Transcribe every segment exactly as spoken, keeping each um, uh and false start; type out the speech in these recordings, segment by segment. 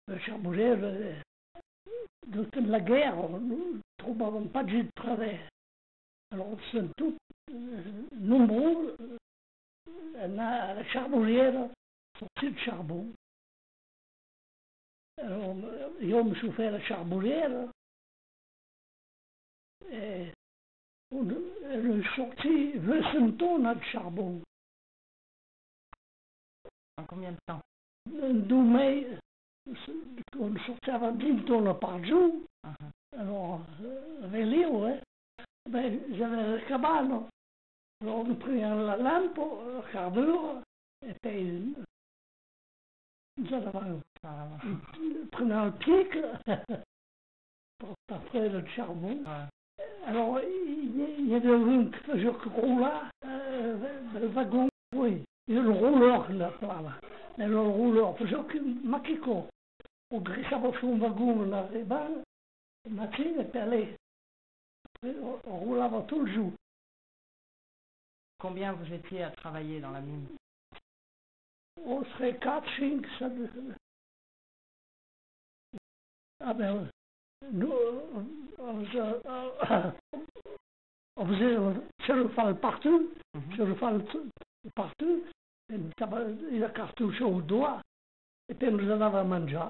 La charbonièra, eh, donc, la guèrra, non, trobavan pas de travèrs. Alors, son tot, eh, nombrós, eh, anar a la charbonièra, sortir de charbon. Alors, eh, ieu me soi fait la charbonièra, eh, on, on sortit vingt-cinq tonas de charbon. En combien de temps? En dos meses, on sortiá vint tonas par jorn. Alors, eh, avec l'ieu, eh, ben, j'avais la cabana. Alors, on prenait la lampe, le carbure, et puis, nous en avons, on prenait le pic pour, pour faire le charbon. Alors, il y, il y avait un qui faisait que rouler, euh, le wagon, oui. Et le rouleur, là, là, là. Mais le rouleur faisait que maquicot. On dressava son wagon en arrivant, le matin, et puis allez. Après, on, on roulava tout le jour. Combien vous étiez à travailler dans la mine? On serait quatre, cinq, ça. Ah ben, nous, on faisait, on faisait, on tirava le partout, tirava le partout, et on mettait le cartouche au doigt, et puis on nous donnait à manger.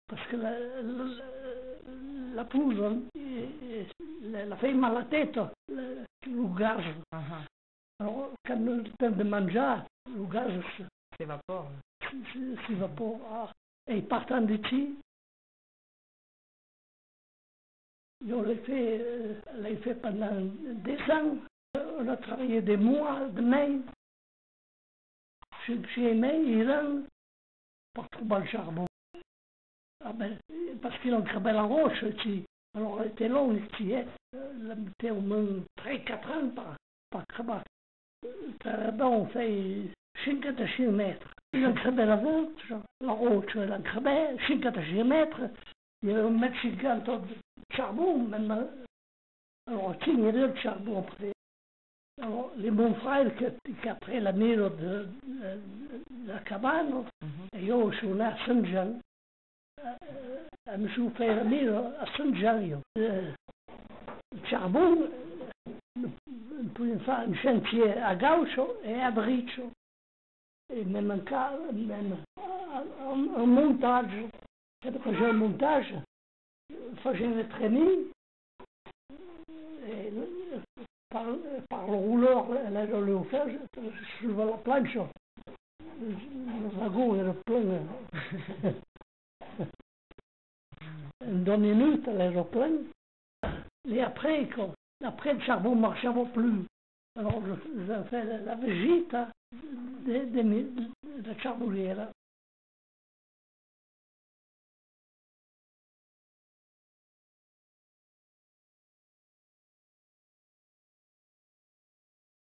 Parce que la, la, la, la poudre, eh, eh, la, la fait mal à la tête, le, le gaz. Alors, quand on a le temps de manger, le gaz se, s'évapore. Se, se, s'évapore. Ah. Et partant d'ici, je l'ai fait, euh, l'ai fait pendant deux ans. On a travaillé des mois, de mai, cinq, six mois, un an, per trobar le charbon. Ah ben, parce qu'il en crevait la roche aussi. Alors, elle était longue ici, hein. Euh, la mettait au moins trois, quatre ans par, par crever. Euh, pardon, on fait cinquante-six mètres. Il en crevait la roche, la roche, il en crevait cinquante-six mètres. Il y avait un mètre cinquante de charbon, même, hein. Alors, tiens, il y avait le charbon après. Alors, le mon frère qui, qui a pris la mine de, de, de la cabane, et je suis né à Saint-Jean. Euh, je me suis fait la mine à Saint-Jean, je. Euh, le charbon, euh, nous, nous pouvions faire un chantier à gauche et à droite. E me mancava, même, un, un montatge. Quand faisait un montage, faisait une traînée, et le, par, par le rouleur, elle allait le faire sur la planche. Le wagon était plein. En deux minutes, elle était pleine. Et après, quand, après, le charbon ne marchait plus. Alors, je, je fais la, la visite, hein, de, de, de la charbonnière.